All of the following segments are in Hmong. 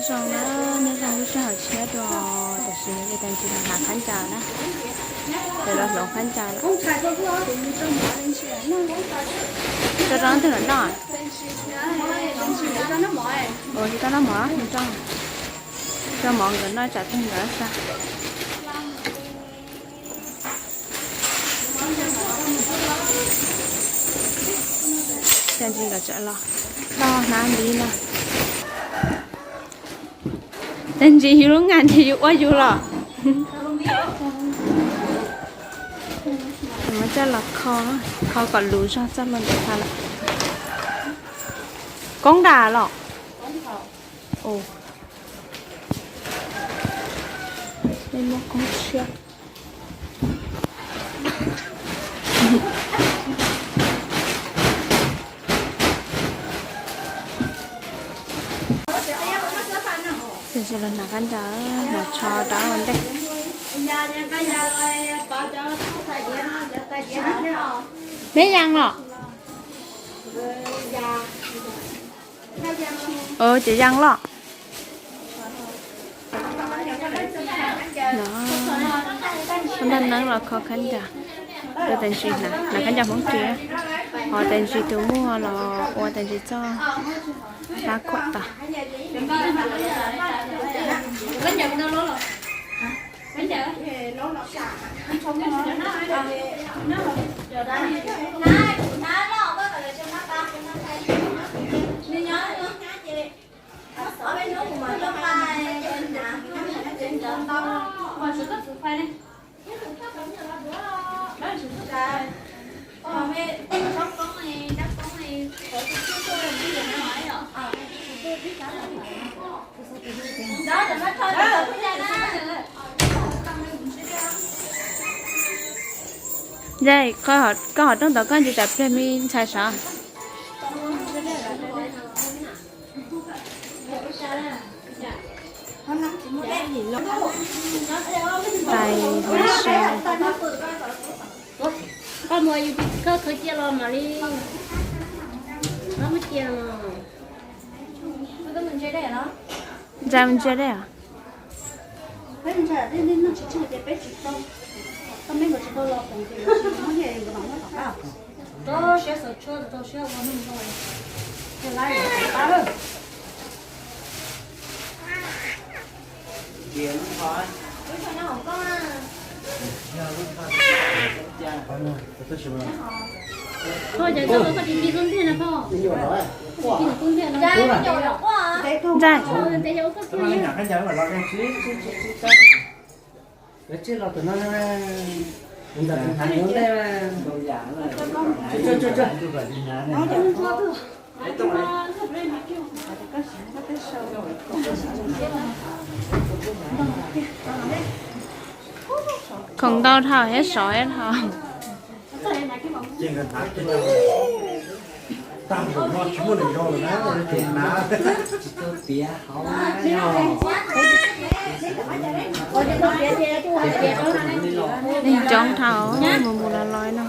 Zoo na, nyob zoo lub sij hawm tshiab dua, tam sim no ces ntsis los hnav khaub ncaws na, ces los hloov khaub ncaws lawm. Tso rau leej twg los noj? Ua tsis tau noj mov, tso, tso mov nkawd noj tsam twg nkawd xav. Ces ntsis nkawd tseem los toj hnab ntiv no. Ces ntsis yus lub nga ces yus ua yus los. Muab coj los kho, kho kom luv zog txoj hlua ntawd tag lawm. Koob nram los? Ua, muab koob tshiab. Tam sim los hnav khaub ncaws, hnav tsho rau ua ntej. Neb yees los? Ces yees los. Tab neeb los kho khaub ncaws, ua tab sis hnav khaub ncaws Hmoob kiag, ho tab sis tus muaj los ua tab sis txoj hlab khuam tod. Ntxawm, koj hom rooj tod koj ntsis tsam pliag me ntxhais sav. Tais hov se. Koj mus yus koj khwv cia los mam li, koj mus cia. Ntsa mus ntsia dej os. Koj cov koj koj tsis ci koj ntiag no koj. Ci koj ntiag no. Ntsa. Khoom ntau dhau thiab sov thiab dhau. Neeg coob dhau, mus mus los los no.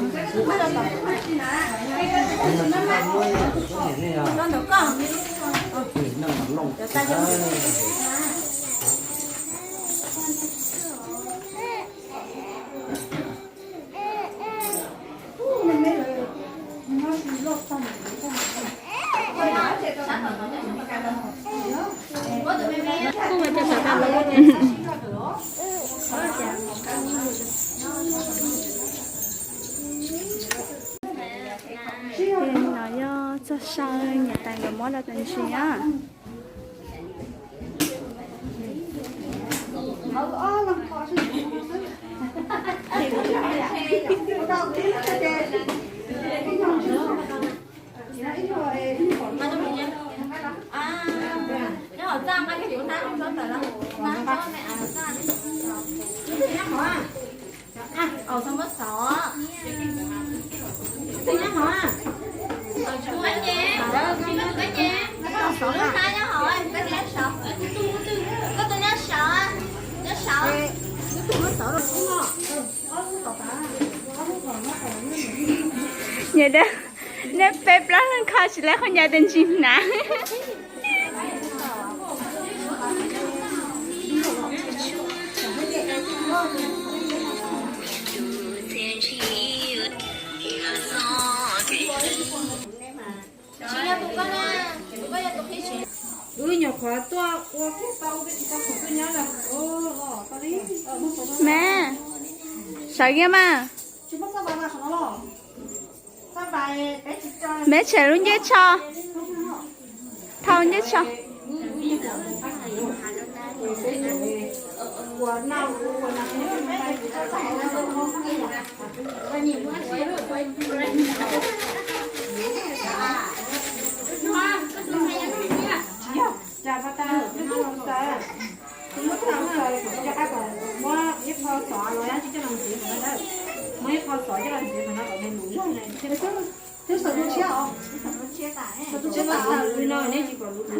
No yog txoj saw niam tais nkawd muab rau tus ntsis na. Nyias dab, neb peb plaub leeg kho tsis lab qhov ncauj tus ntsis hnav. Me, sawv kiag mas. Me tshem lub ncej tsho. Thau ncej tsho. Muab ib qho xov los tsis coj los ntxiv qhov no, muab ib qho xov coj los ntxiv qhov no kom nws lus log na. Twb xav tus tshiab os. Tus tshiab tas no nej tsis kom lus lus.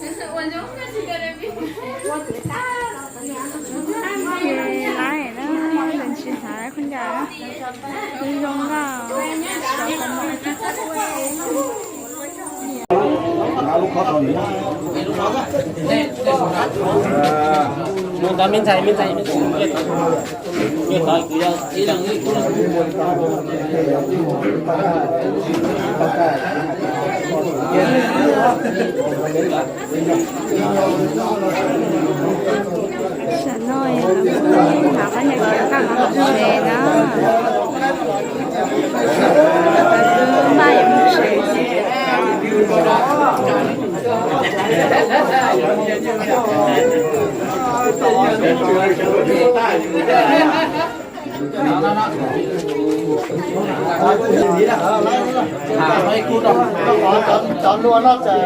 Ces laib na, leej tsis hais qhov ncauj, zoo nkauj, sov kom mos thiab. Tam no lawv kuj thov qhov niam cov tag qhov hauv tsev na.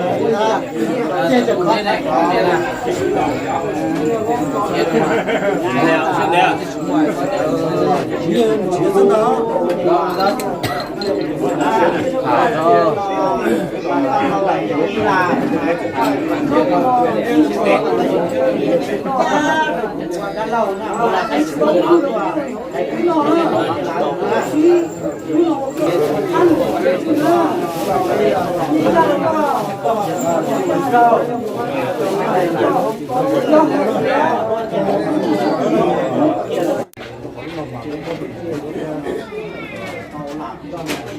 Lawv twb npaj yuav mus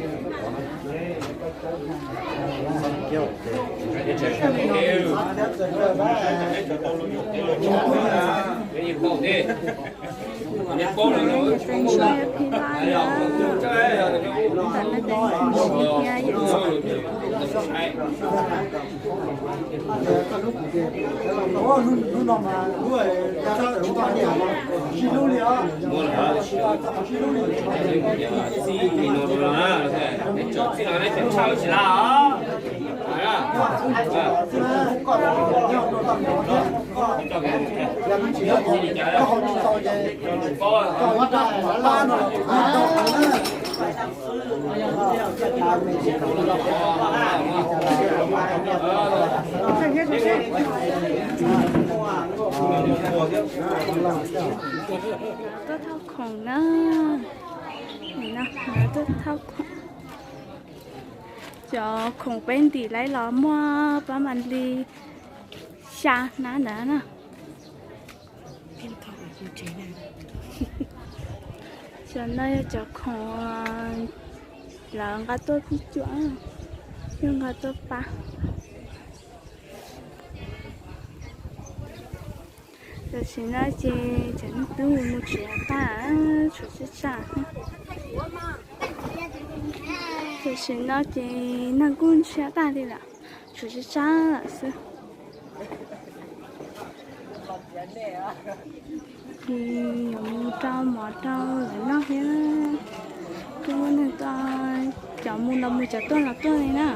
tsev. Tuaj thauj khoom na. Tuaj thauj khoom. Cov khoom peb ntim laib los muaj pab mam li xya hnab ntawd na. Cov no yog cov khoom lawv nqa tuaj phij cuam, yog nqa tuaj pab. Tam sim no ces cov neeg twb mus mus tsev tag, tshuav tsaj tsaj. Tam sim no ces neeg kuj ntshiab tag li lawm, tshuav tsaj tsaj lawm xwb. Ces yuav mus rau mov rau lawv noj thiab. Kuj muaj neeg tuaj, cov mus los mus, cov tuaj los tuaj li na.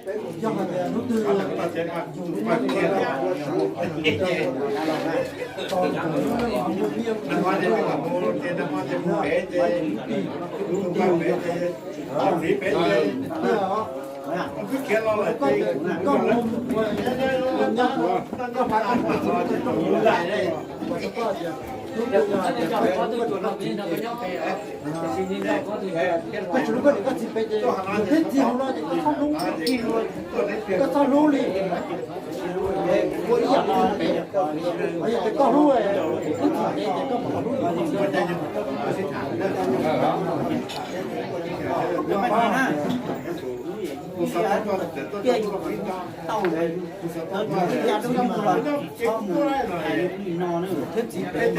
Yog hais tias hnub twg yus muaj nyiaj, yus tus tij, yus tus tij, yus tus tij os, koj mus ua nyob, koj mus ua nyob, koj mus ua nyob, koj tsis lub koj niam koj txiv pem ces, koj tsis lub koj niam koj txiv pem ces, thiab txiv hauv no ces koj txhob hlub, koj txhob hlub li. Ua ib yam li pem, yog tias koj hlub, hlub txiv pem ces koj mam hlub. Thiab txiv pem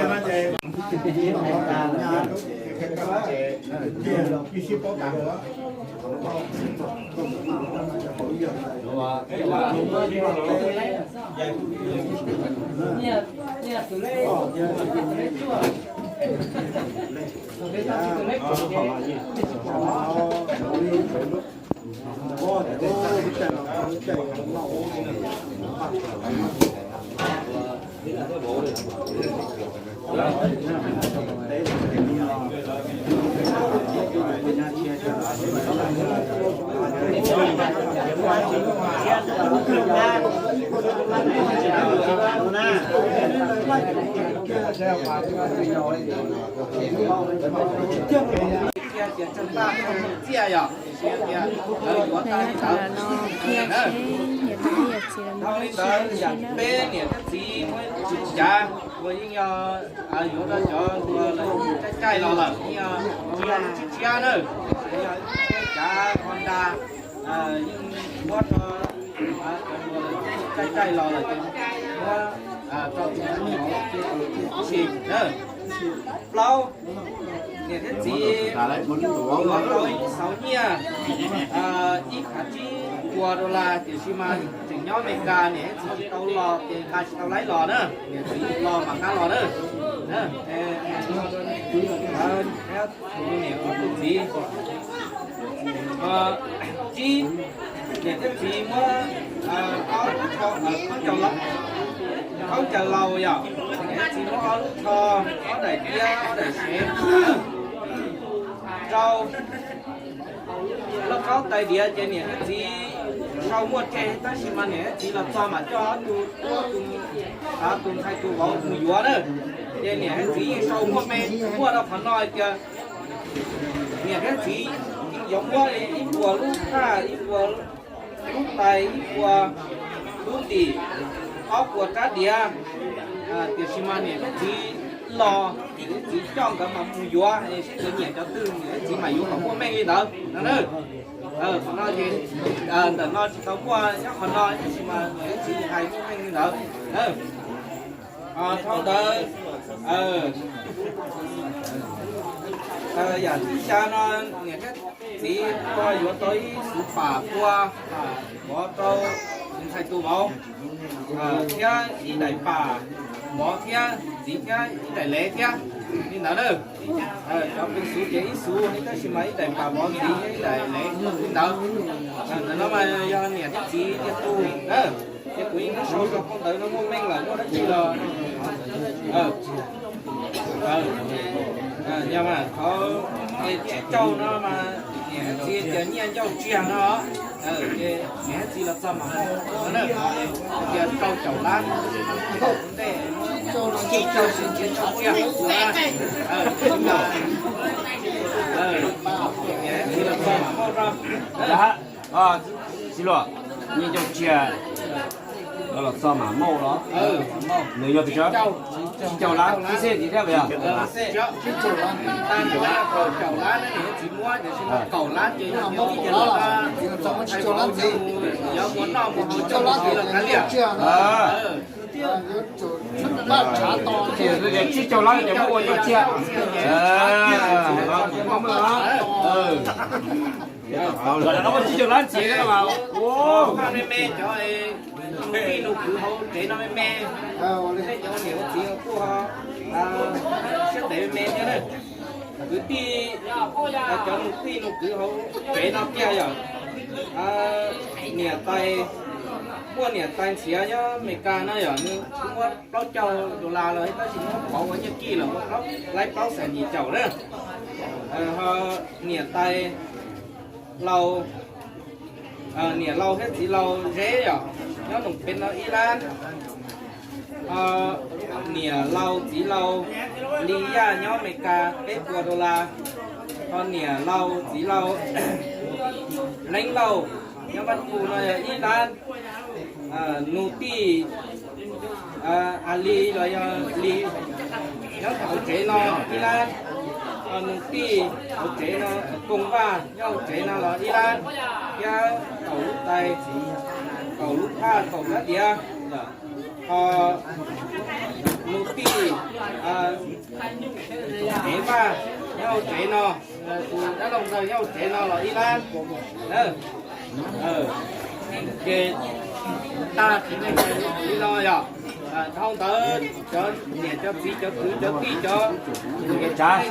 Tiag tias tseem npaj txiaj yom, tias lawv yuav tag li ntawd. Dhau li ntawd yam peb niam thiab txiv muab tsis cav uas yeej yog yuav rau cov uas lawv caij caij los lawm, yeej yog lub tshiab tshiab na, yog cav Honda, yeej muab rau cov uas lawv caij caij los lawm ces muab rau tus sim na. Plaub, niam thiab txiv yuav tau ib xauv nyiaj ib phav tsib puas dollar, tiam sis mas tseem nyob Amelikas, niam thiab txiv tsis tau los ces nqa tsis tau laib los na, niam txiv los mas nqa los na. Niam tus txiv, tsib, niam thiab txiv muab ob lub tsho, khaub ncaws laus yom, niam thiab txiv muab ob lub tsho, ob daim tiab, ob daim sev. Rau lauj kaub tais diav ces niam thiab txiv sau muaj tseg, tab sis mas niam thiab txiv los txog mas coj ob tug, ob tug, tus ntxhais tus vauv mus yuav na. Ces niam thiab txiv yeej sau muaj me, muaj rau qhov no hais tias niam thiab txiv yeej yuav muab ib puas lub thaj, ib puas lub tais, ib puas lub ntim, ob puas rab diav. Tiam sis mas niam thiab txiv los, niam thiab txiv coj nkawd mas mus yuav es seb nkawd nyiam cov twg niam thiab txiv mam yuav kom muaj meej li ntawd no na. Qhov no ces ntawm no tsis tau muaj nyob qhov no, tab sis mas niam thiab txiv hais muaj meej li ntawd. Dhau ntawd, yam thib xya no niam thiab txiv yuav tau ib xuv pam pua pov rau tus ntxhais tus vauv, thiab ib daim pam mov thiab ntxiv thiab ib daim lev thiab li ntawd na. Cov peev xwm ces ib xuv li, tab sis mas ib daim pam mov ntxiv thiab ib daim lev li ntawd. Ntawm no mas yog niam thiab txiv tiag tug na. Ces kuv yeej muab sau rau qhov ntawd no, muaj meej lawm muaj dab tsi los yog mas qhov tsib caug no mas niam thiab txiv tias nyiaj ncauj tsiag no, ces niam thiab txiv los txog mas tias rau caum lab ntej, tsib caug xwb ces ncauj tsiag. Niam thiab txiv los txog mas muaj rau. Txiv Luam, nyiaj ncauj tsiag los txog mas mauj los? Nws yog pes tsawg? Tsib caug lab, tsib xeeb ntxiv thiab puas yog? Kaum lab ces yog ib ces los, yog ua noj mus ua coj los kav liam. Tsib caug lab ces muab ua ncauj tsiag. Tsib caug lab ntxiv mas, me me cov nus kwv hauv tsev no me me, nej cov niam txiv kuj siab ntev me me thiab na. Kwv tij, cov nus tij nus kwv hauv tsev no kiag yom, niam tais, muaj niam tais ntxhiav nyob Amelikas no yom, nws muab plaub caug dollar los tab sis muab pauv ua nyiaj kij los muab laib plaub xees yim caum na. Ho niam tais laus, niam laus thiab txiv laus Zeb yom, nyob Noom Pes no ib lab. Ho niam laus txiv laus Li Yaj nyob Amelikas peb puas dollar. Ho niam laus txiv laus Leeb Lauj nyob Npab Tug no yog ib lab. Nus tij A Li los yog Li nyob hauv tsev no ib lab. Nus tij hauv tsev no Koos Vaj nyob hauv tsev no los ib lab, thiab kaum lub tais, kaum lub phaj, kaum kab diav. Ho nus tij Ev Vaj nyob hauv tsev no, tus dab laug ntawd nyob hauv tsev no los ib lab. Ces tag tsev neeg li no yog, dhau ntawd cov niam cov txiv cov kwv cov tij cov,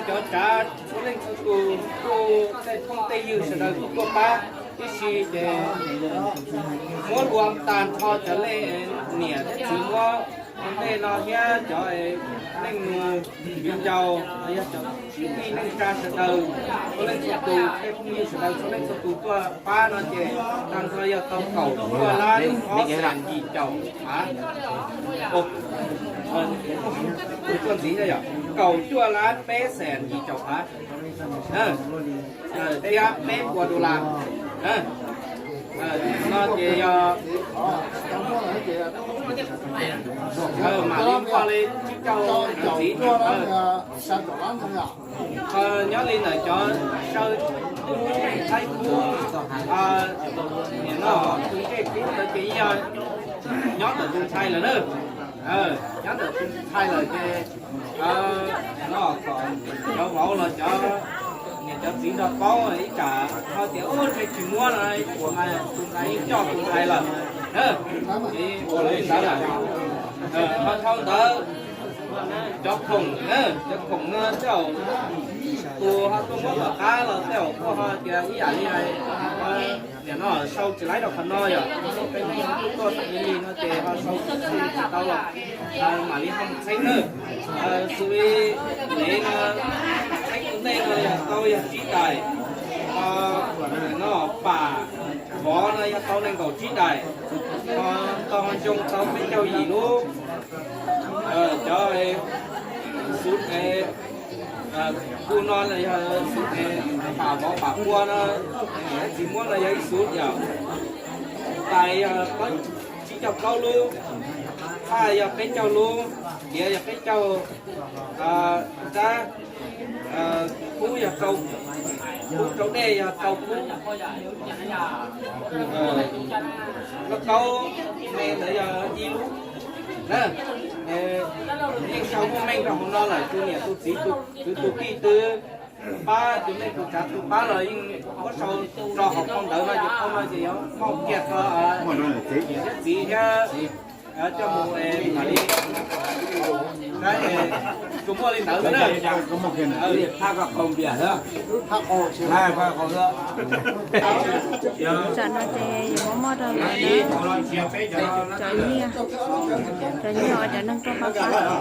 cov tsav, txhua leej txhua tus kuj tej phooj tej ywg sawv daws kuj tuaj pab tib si ces muab ua tag nrho cov leej niam thiab txiv muab ua ntej no thiab cov leej nus viv ncaus los yog cov kwv tij neej tsa sawv daws, txhua leej txhua tus tej phooj ywg sawv daws txhua leej txhua tus tuaj pab no ces tag nrho yog tau kaum cuaj lab ob xees yim caum phav. Tuaj ntxiv, kaum cuaj lab peb xees yim caum phav thiab peb puas dollar. No ces yog mam li npaj li tsib caug ntxiv. Nyob li ntawm cov saw kub, thaib kub, nim no tus ntsej kub ntawd ces yog nyob ntawm tus ntxhais lawm na. Nyob ntawm tus ntxhais lawm ces no kom cov vauv los cov niam cov txiv nrog paub ib tsam ho tias ub ntshe tsis muab no ua tus ntxhais coj tus ntxhais lawm. Ua li ntawd lawm, ho dhau ntawd cov khoom, cov khoom no tej zaum tus ho tuaj muab tom qab los tej zaum kuj ho tias ib yam li hais, nim no sau tsis laib rau qhov no yom, tuaj tau li no ces ho sau tsis tau los mam li ho mus txheeb na. Xws li dev no, txheeb tus ntej no yog tau yog tsib tais, no pam vov no yog tau nees nkaum tsib tais, ho tau ncoo tau peb caug yim lub. Cov xuv es kuv no yog xuv es pam vov pam pua no, txiv muab no yog ib xuv yom. Tais yog tsib caug plaub lub, phaj yog peb caug lub, diav yog peb caug, rab kub yog rau, kub rau dej yog rau kub. Lauj kaub me ntawd yog ib lub. Yeej sau muaj meej rau hauv no lawm, tus niam tus txiv tus kwv tus tij twb pab, tus neej tus tsav twb pab los yeej muab sau rau hauv phau ntawv no ces phau no ces yuav muaj kiag txog niam thiab txiv thiab coj mus mam li. Tsuas muaj li ntawd na. Tsam no ces yuav muab muab rau lawv na, cov nyiaj, cov nyiaj uas cov neeg tuaj pab pab.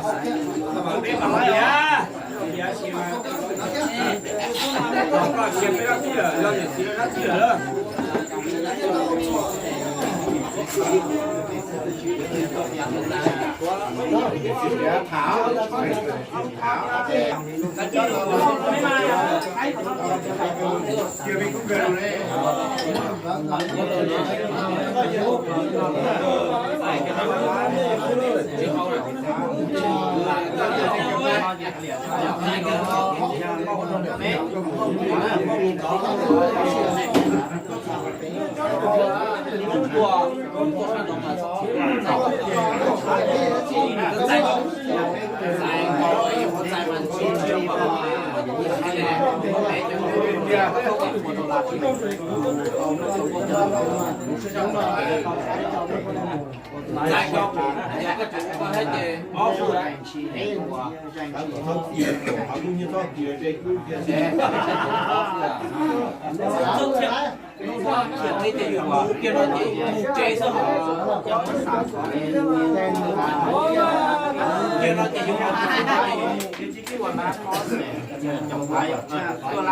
Muab rau lawv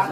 na.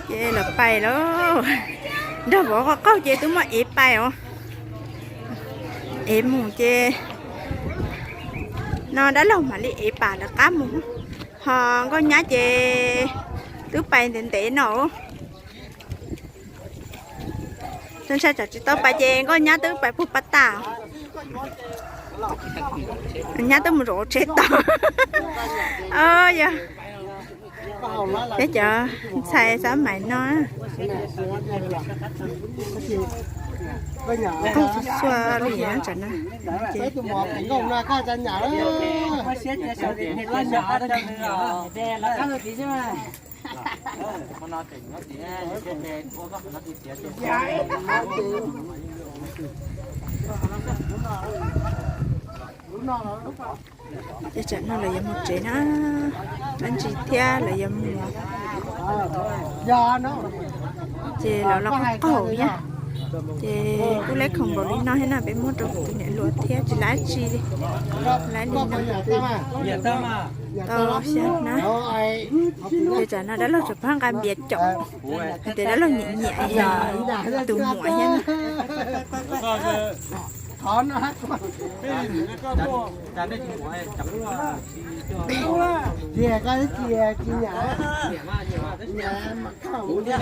Ces lawv pais lawm. Nrog vauv qaug qaug ces twb muab ev pais os. Ev mus ces no dab laug mam li ev pam lawv qab mus. Ho nkauj nyab ces twb pais ntev ntev no. Ntshai tsam tsis tau pais ces nkauj nyab twb pais puag pas tas. Nyab twb mus zaum tsev tau. Yog peb cov ntxhais xav mais no. Qaug xua xua li tsam no. Ces tsam no lawv yuav mus tsev na, dab ntsis thiab lawv yuav mus. Ces lawv los qaug qaug thiab. Ces kuj leb khoom npaum li no thiab no, peb muab rau kuv tus niam hluas thiab tsis lab tsi li. Lab li no. Tau xyov na. Ces tsam no dab laug tseem pab nqa npias caum, hais tias dab laug nyiam nyiam tus muam thiab na.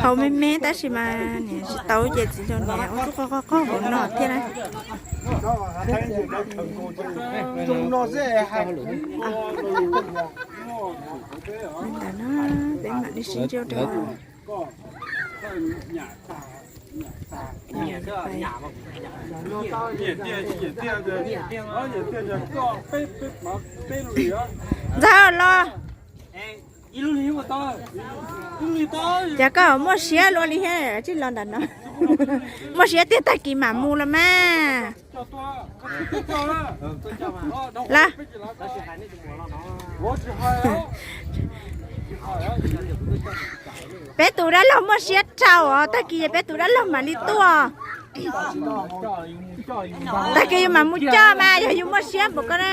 Haus me me tab sis mas niam tsis tau ces txiv rau niam ua tsuj qaug qaug qaug hauv no thiab na. Li ntawd na, peb mam li sib ntsib dua. Ntxawg los, cas koj muaj siab luaj li thiab tsis los ntawm no? Muaj siab tiag tag kis mam mus los mas. Los, Peb tus dab laug muaj siab rau os, tag kis peb tus dab laug mam li tuaj. Tag kis yus mam mus coj mas yog yus muaj siab npaum ko na.